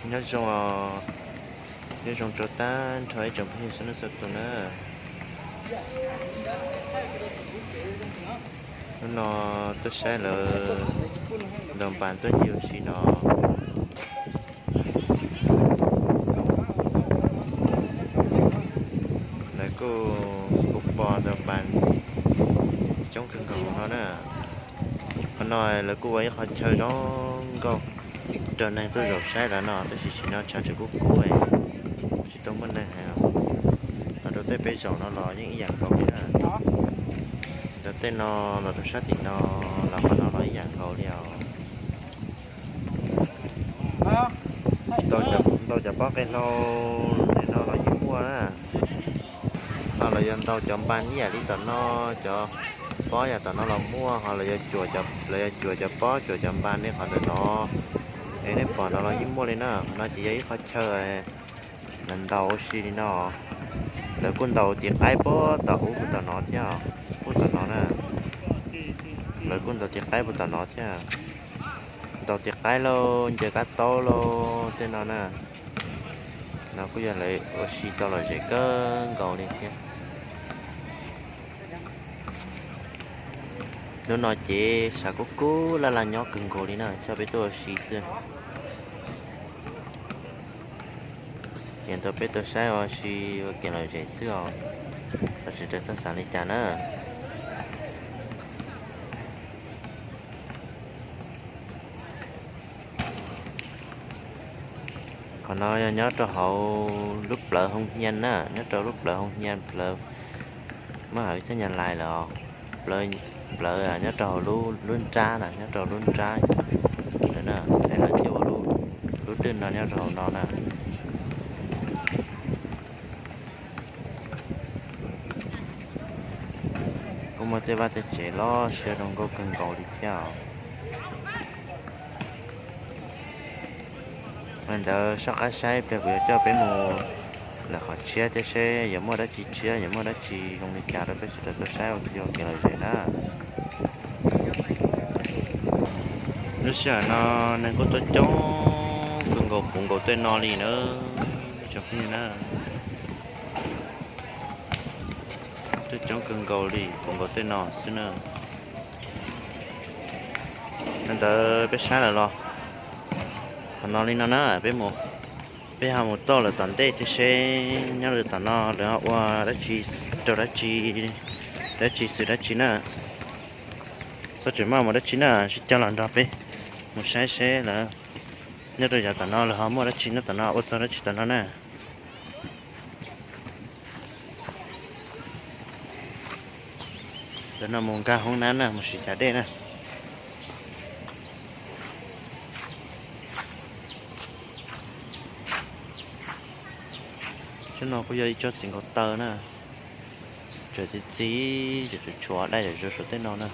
Nyob zoo, nyob zoo rau tag nrho ib tsoom phooj ywg txhua leej txhua tus na. Hnub no tuaj saib lawv ntaus npas tuaj ncig ua si no. Lawv kuj, kuj pos ntaus npas coob kawg nkaus no na. Qhov no lawv kuj ua ib qho chaw zoo nkauj rau neeg tuaj zaum saib lawm no, tab sis tsim no tshav tseem kub kub, tsis tau muaj neeg heev. Los rau tej peb zaum no los yeej ib yam nkaus li na. Rau tej no los rau sab tim no los qhov no los ib yam nkaus li os. Ntaus cov pob qe hlau no los yeej muaj na. Ho los yog ntaus cov npas ib yam li tom no, cov pob yam tom no los muaj, ho los yog cuam cov pob cuam cov npas li qhov ntawm no. Es nej pom no los yeej muaj li na. Qhov no ces yog ib qho chaw lawv ntaus ua si li no. Lawv kuj ntaus tiv qaib puag tom ub puag tom no thiab, puag tom no na. Lawv kuj ntaus tiv qaib puag tom no thiab. Ntaus tiv qaib lauj, ncaws kab taub lauj tej no na. No kuj yog lawv ua si tau lom zem kawg nkaus li thiab. Hnub no ces tshav kub kub laj laj nyob kawg nkaus li na, coj peb tuaj ua si xwb. Ces tau peb tuaj saib ua si ua kev lom zem xwb os, tsis tau txhob xav li cas na. Qhov no yog nyob rau hauv lub plawv Hoo Hnyian na, nyob rau lub plawv Hoo Hnyian, plawv Mab Hawm Thab Nyab Laj lawm os. Plawv nyob rau hauv lub nrab na, nyob rau lub nrab lawm na, es lawv thiaj ua lub dwj no nyob rau hauv no na. Kuj muaj tej vaj tej tsev loj siab zoo nkauj kawg nkaus li thiab os. Li ntawd soj qab saib pliag kuv yuav coj peb mus lawm qhov tshiab thiab seb yuav muaj dab tsi tshiab, yuav muaj dab tsi zoo li cas rau peb sawv daws tau saib ua kev lom zem na. Lub sij hawm no neeg kuj tuaj coob kawg nkaus puv nkaus tej no li na, tsoom phooj ywg na. Tuaj coob kawg nkaus li puv nkaus tej no xwb na. Li ntawd peb saib lawm los qhov no li no na, peb mus, peb ho mus toj lawm tom ntej thiab seb nyob lawm tom no lawv ho ua dab tsi, rau dab tsi, dab tsi xwm dab tsi na. Txhob tseem maj mus dab tsi na, sib coj los nrog peb mus saib seb lawv nyob rau yav tom no lawv ho muaj dab tsi nyob tom no, ua txog dab tsi tom no na. Tam no mus nkag hoob nab na, mus siv chav dej na. Tsob no kuj yog ib tsob txiv nkaus taw na, tseem txi txiv, tseem tshuav daj zom zaws saum tej no na.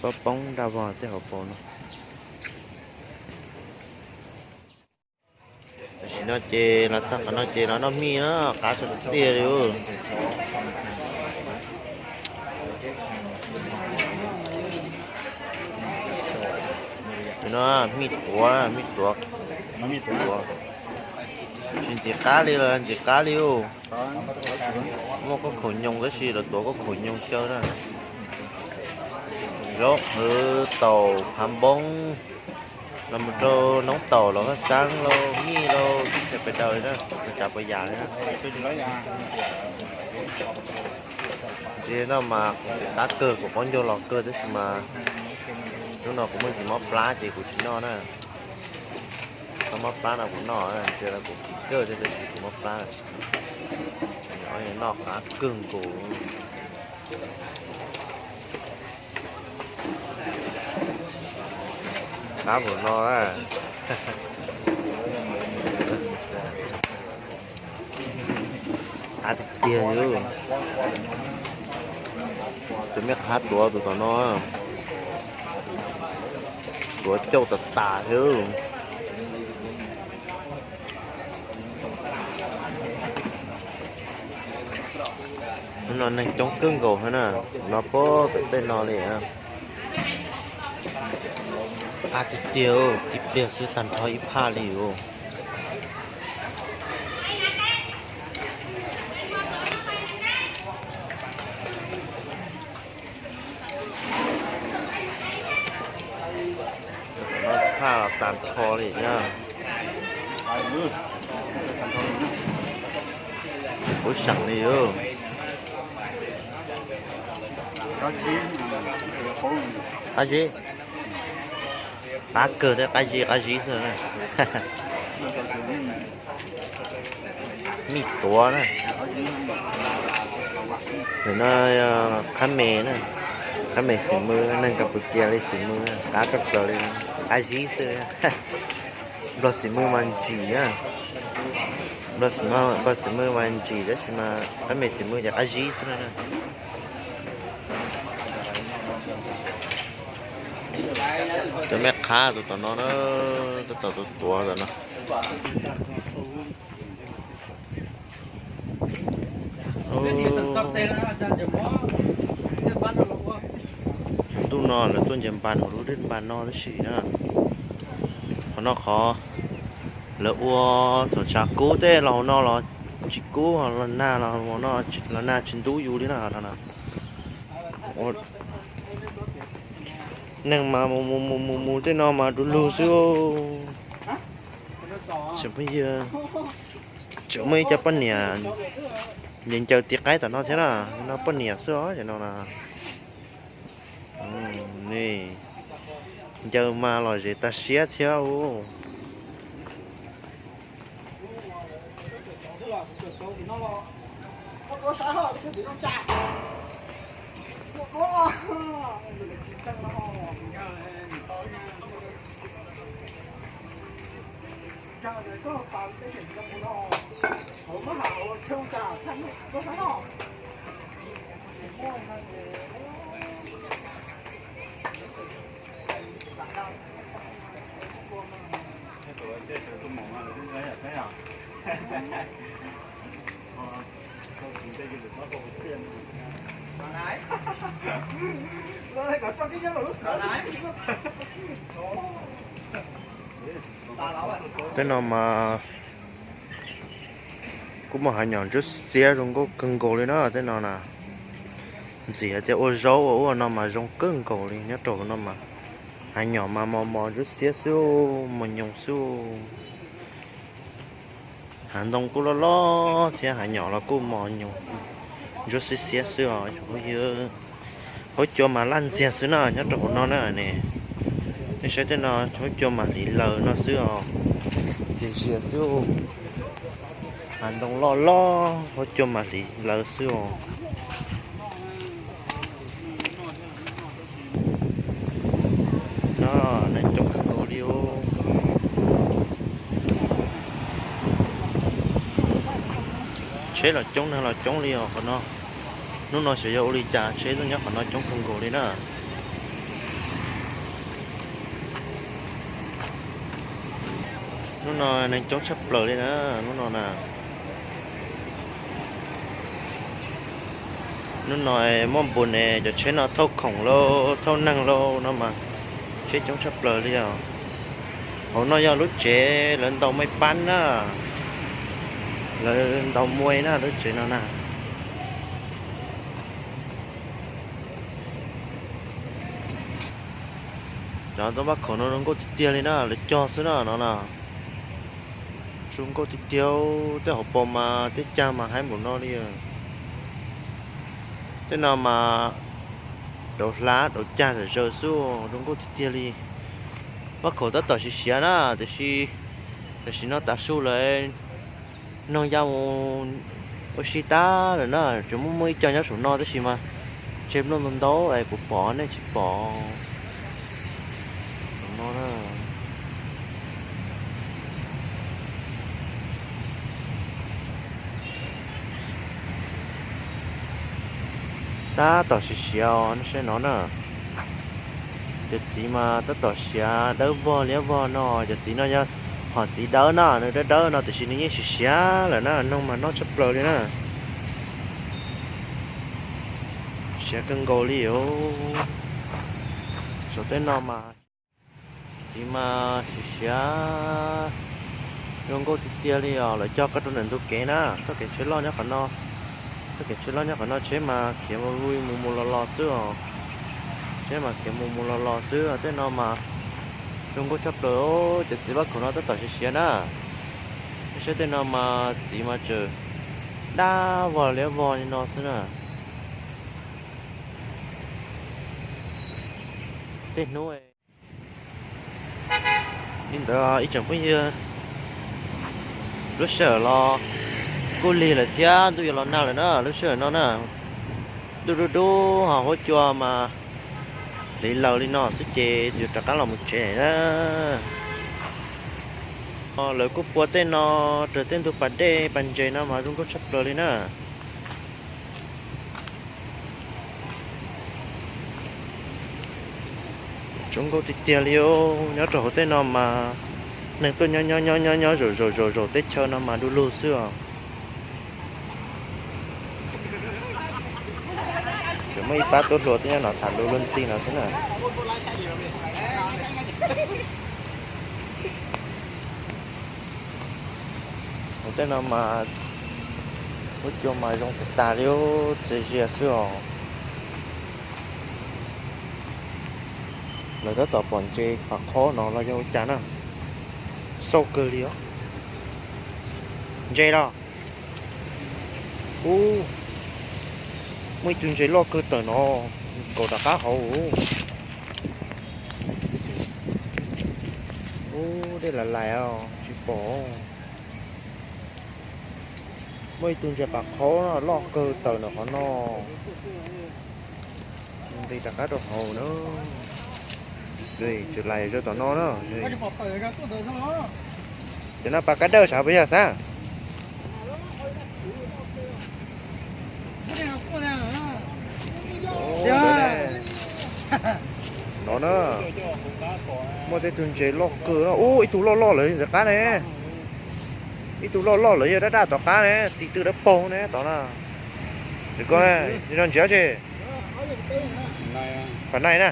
Pob poob daj vog tej hauv paus no. Tam sim no ces los txog qhov no ces los noj mij na, qab tiag tiag li. Tus no mij tuav, mij tuav, tsis ntxim qab li los ntxim qab li. Muaj khaub khaum nyoos tab sis lawv tuav khaub khaum nyoos xyaw na. Zaub qhwv, taum, phav npoob, los mus rau noob taum los, vaj xeeb lauj, mij lauj, tib si pes daws li na, tsav puas yam li na. Ntxiv no mas kuv ntxim qab kawg, kuv qaub ncaug los kawg tab sis mas hnub no kuv muaj ntsis mob plab ces kuv tsis noj na. Tau mob plab no kuv noj, ntxiv no kuv kim kawg thiab tab sis kuv mob plab. Noj qab kawg nkaus. Qab npaum no na. Qab tiag tiag li. Tus me qab tuav tus tom no, tuav cauj tas tas thiab. Hnub no neeg coob kawg nkaus thiab na, no puag pem tej no li. Qab tiag tiag, tib pliag xwb tag nrho ib phaj li os. Phaj los tag nrho li na. Kuv seem li os. Qab zib, qab kawg thiab qab zib qab zib xwb. Mij tuav na. Nim no qhab me na, qhab me xim mws, neeg Kas Pus Cia li xim mws qab kawg plaws li, qab zib xwb. Nplog xim mws mas ntsim na, nplog xim mws mas ntsim tab sis mas qhab me xim mws ces qab zib xwb na. Cov me qhab tus tom no na, tab tom tuav tuav tom no. Ntuj no lawv tuaj nce npas hauv lub dej npas no tab sis na, qhov no qhov lawv ua thaum tshav kub tej los hauv no los tsis kub, los nag los hauv no, los nag tsis ntub yus li na no. Neeg mas mus mus mus mus mus tej no mas du lug xwb. Tseem muaj ib co poj niam ncaws ncaws tiv qaib tom no thiab na, no poj niam xwb os no na. Ncaws mas lom zem tas siab thiab. Tej no mas kuj muaj hav nyom ntsuab xiab zoo nkauj kawg nkaus li na tej no na. Ntxim hais tias ua zaub ua ub no mas zoo kawg nkaus li, nyob rau hauv no mas hav nyom mas mos mos ntsuab xiab xwb, mos nyoos xwb. Hav ntoo kuj loj loj thiab hav nyom los kuj mos nyoos ntsuab xiab xiab xwb os. Huab cua mas laj ntxiag xwb na nyob rau hauv no na ne. Nej saib tej no huab cua mas hliv laws no xwb os, ntxiag ziag xwb. Hav ntoo loj loj huab cua mas hliv laws xwb os. No neeg coob kawg nkaus li os. Tsheb los coob neeg los coob li os qhov no. Hnub no xyov yog ua li cas tsheb tuaj nyob qhov no coob kawg nkaus li na. Hnub no neeg coob tshaj plaws li na, hnub no na. Hnub no muaj npus ne cov tsheb no thauj khoom lauj thauj neeg lauj no mas tsheb coob tshaj plaws li os. Hauv no yog lub tsev lawv ntaus maj pab na, lawv ntaus muaj na lub tsev no na. Cov tau pab khaum no zoo nkauj tiag tiag li na, lawv cog xwb na no na. Zoo nkauj tiag tiag, tej hauv paus mas tej cag mas haib npaum no li. Tej no mas daus hlab daus cag zom zaws xwb, zoo nkauj tiag tiag li. Pab khaum tab tom siav siav na, tiam sis tam sim no tav su lawm, noog ya mus ua si tag lawm na, tsuas muaj muaj ib co nyob saum no tab sis mas tseg nplooj ntau ntau es kuv pom nej tsis pom. Saum no na. Tab tom siav siav os, nej saib no na. Cov txiv mas tab tom siav dawb vog liab vog no, cov txiv no yog hom txiv dawb na, nws dawb dawb no tiam sis nws yeej siav siav lawm na, noog mas noj tshaj plaws li na. Siav kawg nkaus li os. Saum tej no mas txiv mas siav siav zoo nkauj tiag tiag li os. Lawv cog koj rau ntawm ntug kev na, txoj kev tsheb loj nyob qhov no, txoj kev tsheb loj nyob qhov no, tsheb mas khiav mus mus los los xwb os. Tsheb mas khiav mus mus los los xwb. Tej no mas zoo nkauj tshaj plaws. Cov txiv vaj khaum no tab tom siav siav na. Saib tej no mas txiv mas tseem dab vog liab vog li no xwb na. Tej hnub li ntawd ib tsoom phooj ywg, lub sij hawm los kuj lig lawm thiab, ntuj yuav los nag lawm na. Lub sij hawm no na, ntuj dub dub ho huab cua mas hliv laws li no xwb ces yuav rov qab los mus tsev na. Lawv kuj pua tej no raws tej ntug pas dej pas ntses no mas zoo nkauj tshaj plaws li na. Zoo nkauj tiag tiag li os. Nyob rau hauv tej no mas neeg tuaj nyob nyob nyob nyob nyob zaum zaum zaum zaum teb chaws no mas du lug xwb os. Ces muaj ib pab tub hluas twb nyob no tham lus luag ntxhi no xwb na. Hauv tej no mas huab cua mas zoo tag tag li, txias zias xwb os. Lawv tab tom pom ntses pas qhob no los yog ua cas na. Xauj kawg li os. Ntses los. Ub, muaj ib tug ntses loj kawg tawm no, nkaum rov qab hauv. Ub, dej lam lais os, tsis pom. Muaj ib tug ntses pas qhob loj kawg tawm ntawm qhov no. Nqis rov qab rau hauv na. Tsis lais zaum tom no na. Cov no pas kab dawb sav puas yog xav? No na, muaj tej tug ntses loj kawg no. Ub, ib tug loj loj lawm tom qab ne. Ib tug loj loj lawm yawg daj daj tom qab ne, tis tw dawb paug ne tom na. Koj, no ntses dab tsi? Pam nais na.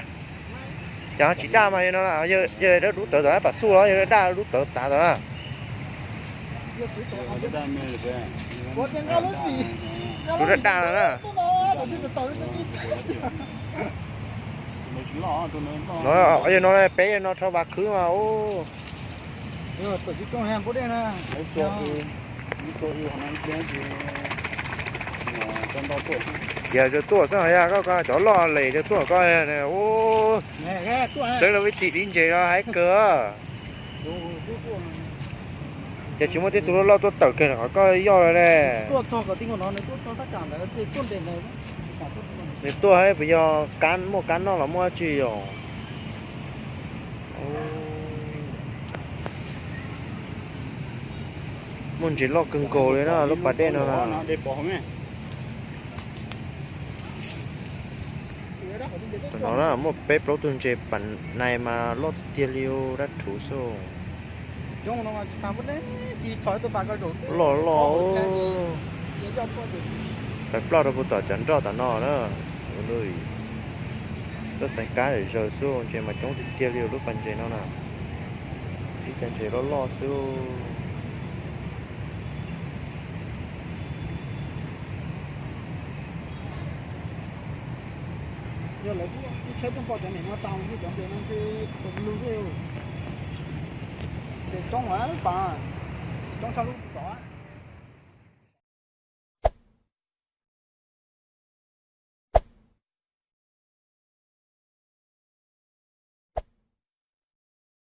Cas tsis daj mas yawg no, yawg daj dub tawv tom pam xuj los yawg daj dub tawv tav tom na. Tus daj daj no na. No, yawg no peb yawg no rho vas khwb mas ub. Tias yawg tuaj xwb hos yog koj, koj cov loj lem yawg tuaj koj ub. Sawv los vij tim di ntses no hais kawg. Ces tsis muaj tej tus loj loj tuaj tawm kiag qhov koj yoj lawm ne. Nws tuaj puas yog kab, muaj kab noj los muaj dab tsi os? Muaj ntses loj kawg nkaus li na, lub pas dej no na. Tam no na muaj peb plaub tug ntses pam nais mas loj tiag tiag li, dab rhuv xwb. Loj loj. Pais ploj rau puag tom cov nroj tom no na. Tuaj txeev kab zaws xwb, ntses mas coob tiag tiag li lub pas ntses no na. Ib co ntses loj loj xwb. Yog lawv tsheb tuaj npo cov niam no tsaus ntshe cov ntses no ntshe tus lug thiab. Ntses coob mas pas, coob tshaj lub